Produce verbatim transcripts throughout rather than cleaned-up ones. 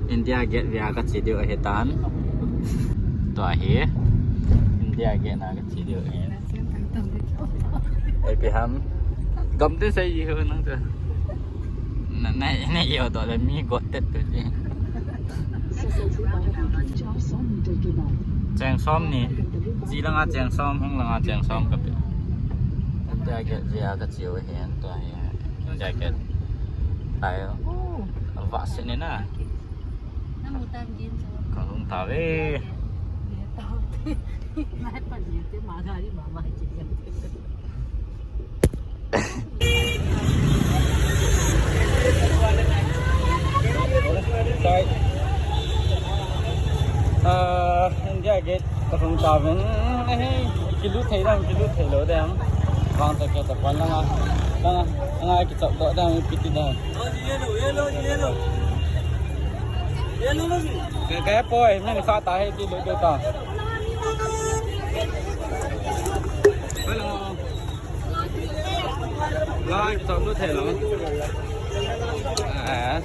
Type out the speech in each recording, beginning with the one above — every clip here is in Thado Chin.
India Gate via kache diu ahi tan. Tua hi India Gate na kache diu ahi. Ipi ham. Gamtin sei iho nang tu. Na, na, na iho to le mi got tet tu ji. Cheng som ni. Chi langa cheng som, hung langa cheng som kape. India Gate via kache u ahi tua hi. India Gate. Ai. Vah se ni na. Ka lung ta ve. Sorry. Ah, India Gate ka lung ta ven. Eh, kilut thei dam, kilut thei lou dam. Vang ta ke ta pan langa, langa, langa kichop doh dam, piti dam. Ka, ka poi, min kha ta he ti lo ta. Hello. Lai, chop lut thei lo. Ah.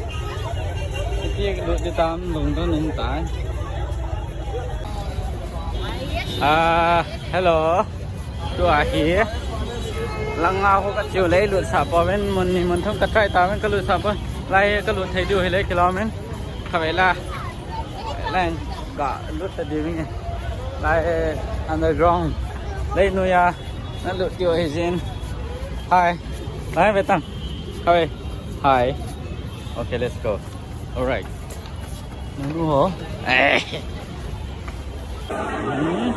Ti lut ti tam, lung to nung tai. Ah, hello. Tua hi. Langa ho kache u le lut sah poi ven, mun ni mun thum ka try ta ven, ka lut sah poi. Lai ka lut thei diu hi le kilomin. Kha ve la. Lai ka lut ta diu nge. Lai underground. Lai noiya. Na lut diu hi jin. Hi. Lai ve tang. Kha ve. Hi. Okay, let's go. Alright. Nunu ho. Eh. Hmm.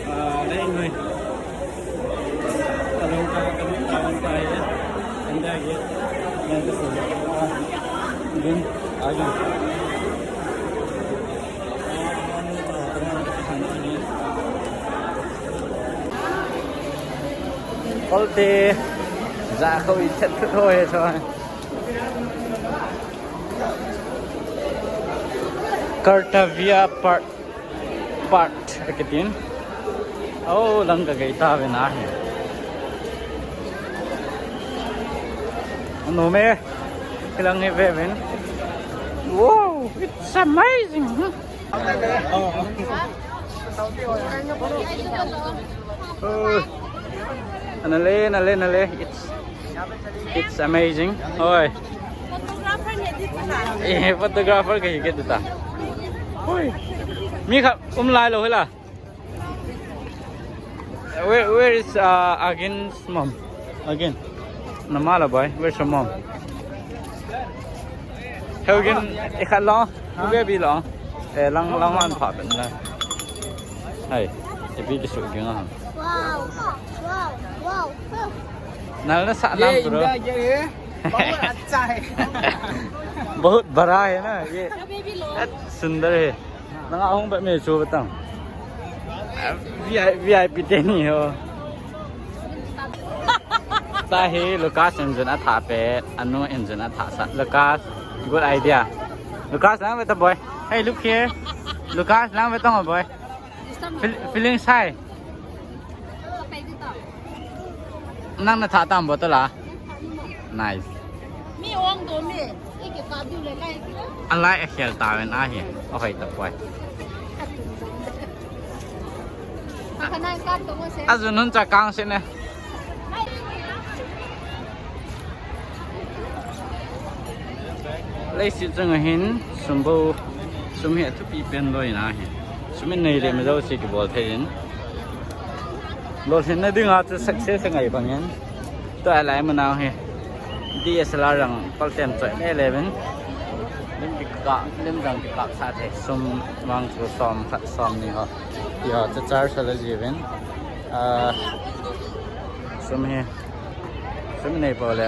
Ah, dai noi. Kalung ka, kalung ka, kalung ka, ya. Anda ye. Yang ke sana. Ah. Din, agi. Kolte. Za ko i chat ko he so. Kartavya Part, Part, akitin. Oh, lang ka gei ta ve na hi. Ano me? Kilang hi ve ven. Wow, it's amazing. Hmm? Oh. Oh. Anale, anale, anale. It's It's amazing. Oi. Photographer ne di ta. Eh, photographer kahi ke di ta. Oi. Mi kha um lai lou hila. Where, where is uh, Agin's mom? Agin. Namala boy, where's your mom? Heugen, ikhat lo. Huh? Baby lo. Eh, lang, lang man pha pen la. Hai. Baby ki su ki nga. Wow. Wow. Wow. Nal na sa nam bro. ये इंडिया ये है, बहुत अच्छा है। बहुत बड़ा है ना ये। Baby lo. बहुत सुंदर है। Nang ahung ba me chu batang. V I P, V I P te ni ho. Tahi Lucas engine atha pe, anu engine atha sa. Lucas, good idea. Lucas, lang ve ta boy. Hey, look here. Lucas, lang ve ta boy. Feel, feeling shy. Nang na tha tam bottle a? Nice. Mi ong do mi. Iki ka du le lai. Alai a khel ta ven a hi. O hai ta poi. Ka ka nang ka to mo se. Azu nun cha kang se ne. Leiset chunga hin sum bou, sum hi athupi pen loi na hi. Sum in nei le ma jouse kibol thei in. Lolhinna dinga chu success angai bang in. Tua lai mun a hi D S L R jong paltem choi le le vin. Lim kikap, lim jong kikap sa thei. Sum vang chu som khat som ni ho. Ti ho chu charge la ji vin. Ah, sum hi. Sum nei pole.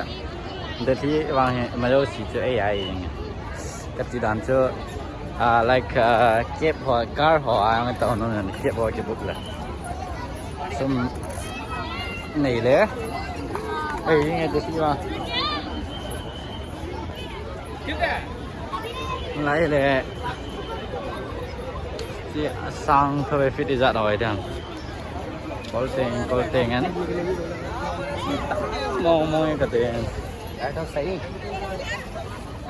Delhi vang hi ma jouse chu ei ai jing. Ka ti dan chu, ah, like, ah, cab ho, car ho a jong tao nom in cab ho kibook le. Sum nei le. Ei jing e Delhi vang. Lai le. Ti asang tho e fiti jat hoi dang. Kol teng, kol teng an. Mong mong ka teng. Ai, tao sai.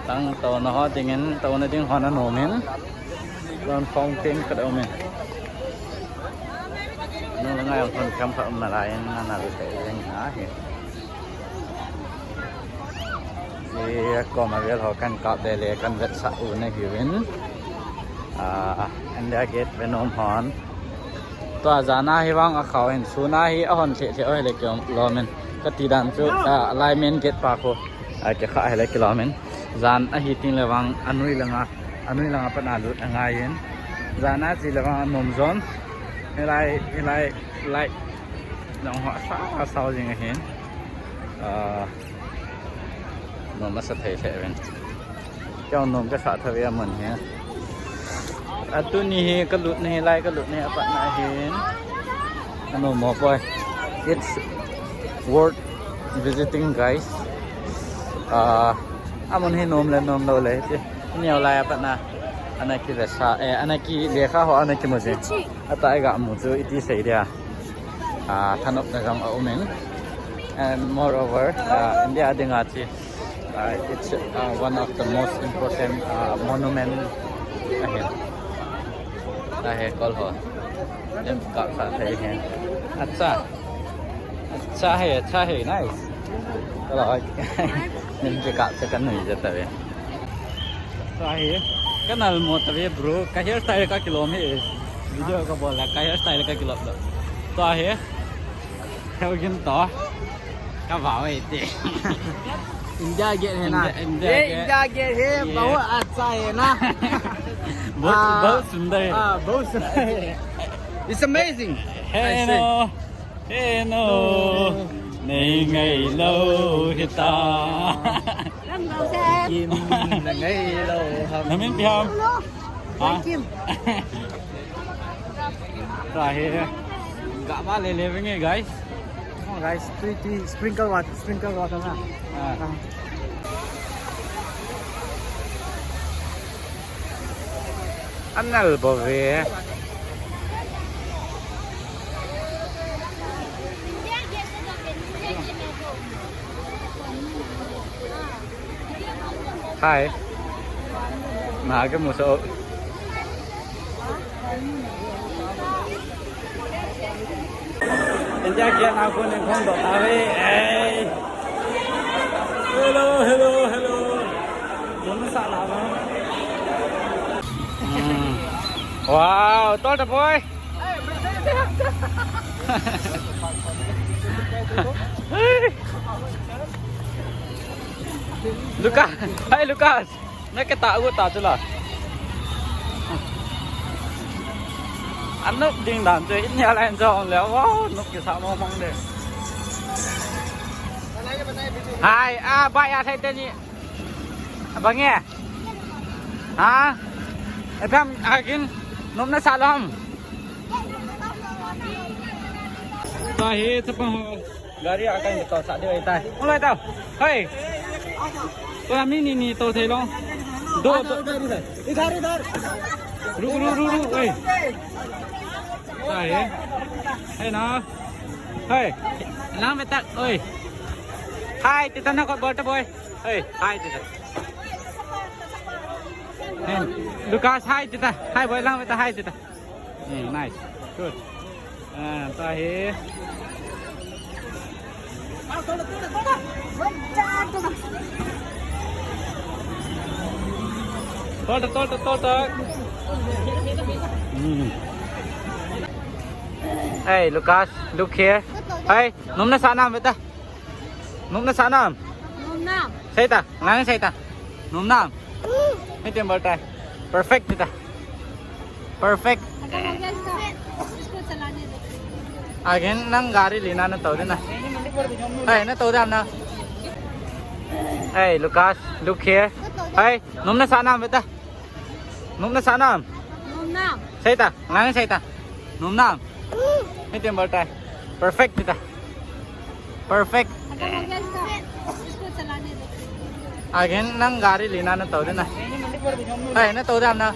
Tang touna ho dingin, touna ding ho ana nom in. Don fountain khat aum in. Nung le ngai hon kham khat um nalai in, ana lut thei jeng ahi. Hi koma vel ho kan kap le le kan vetsah u na hiuvin. Ah, India Gate ve nom hon. Tua jan a hi vang akhau in, sun a hi ahon lheh lheh u hile kilom in. Kati dan chu, ah, alignment gate pa khu, ah, kikhah hile kilom in. Jan ahi teng le vang anoi langa, anoi langa pat na lut angai in. Jan a che le vang anom jon. Hilai, hilai, light jong ho asa, asa jing ahin. Ah, nom asa thei lheh uvin. Kei jong nom kasa thei ve amun hi. Atuni hi kalut na hi, lai kalut na hi apatna ahin. Anom mo poi. It's worth visiting, guys. Ah, amun hi nom le nom lou le ti. Neo lai apatna. Ana kivesa, eh, ana ki lekha ho ana kimu jing. Atah a iga mu chu iti sei dia. Ah, thanopna jong aum in. And moreover, ah, India dinga chu, ah, it's, ah, one of the most important, ah, monument ahin. Ahi kol ho. Em kap sa thei hin. Acha. Acha hai, acha hai, nice. Kol ho. Nim je kap sa kan nui je ta ve. Tua hi, ka nal mo ta ve, bro. Ka hairstyle ka kilom hi. Video ka bol la, ka hairstyle ka kilom lo. Tua hi, Helgin to. Ka vau e te. India Gate hai na. India, India ये Gate. India gate है, ये बहुत अच्छा है ना। बहुत, हाँ, बहुत सुंदर है। हाँ, बहुत सुंदर है। It's amazing. Hey, I say. No. Hey, no. Nei ngai lo hita. Kim, na ngai lo ham. Namin pi ham? Ha? Kim. Tua hi. Ga ba le le venge, guys. Oh, guys, three, three, sprinkle water, sprinkle water na. Ah. Ah. Anal bou ve. Hi. Na ke muso. India Gate na ko nin phong doh tave. Hey. Hello, hello, hello. Nom nasa la ba? Hmm. Wow, tol ta boy. Lucas, hi Lucas. Na ke ta u ta chu la. Anop ding dan chu in ya lai jong le. Wow, nop kisa mong mong de. Hi, ah, ba ya thei te ni. Abang e. Ha? Epam akin nom nasa lom. Tua hi chapang ho. Gari akan to sa de tai. Ulai tau. Hei. Tua mi ni ni to thei long. Do to. इधर, इधर। Ru, ru, ru, ru. Hei. Hai, hai na. Hei. Lang betak. Oi. Hai, tita na ko bol ta boy. Hey, hi, tita. Hey, Lucas, hi, tita. Hi, boy, lang, tita, hi, tita. Hey, nice. Good. Ah, ta hi. Tol ta, tol ta, tol ta. Hmm. Hey, Lucas, look here. Hey, nom nasa nam, beta. Nom nasa nam? Nom nam. Sei ta, ngang sei ta. Nom nam? Hiti bol tai. Perfect ta. Perfect. अगर हो गया इसका, इसको चलाने दो। Again, nang gari lina na to din na. Hey, na to din na. Hey, Lucas, look here. Hey, nom nasa nam, beta. Nom nasa nam? Nom nam. Sei ta, ngang sei ta. Nom nam? Hiti bol tai. Perfect ta. Perfect. अगर हो गया इसका, इसको चलाने दो। Again, nang gari lina na to din na. Hey, na to din na.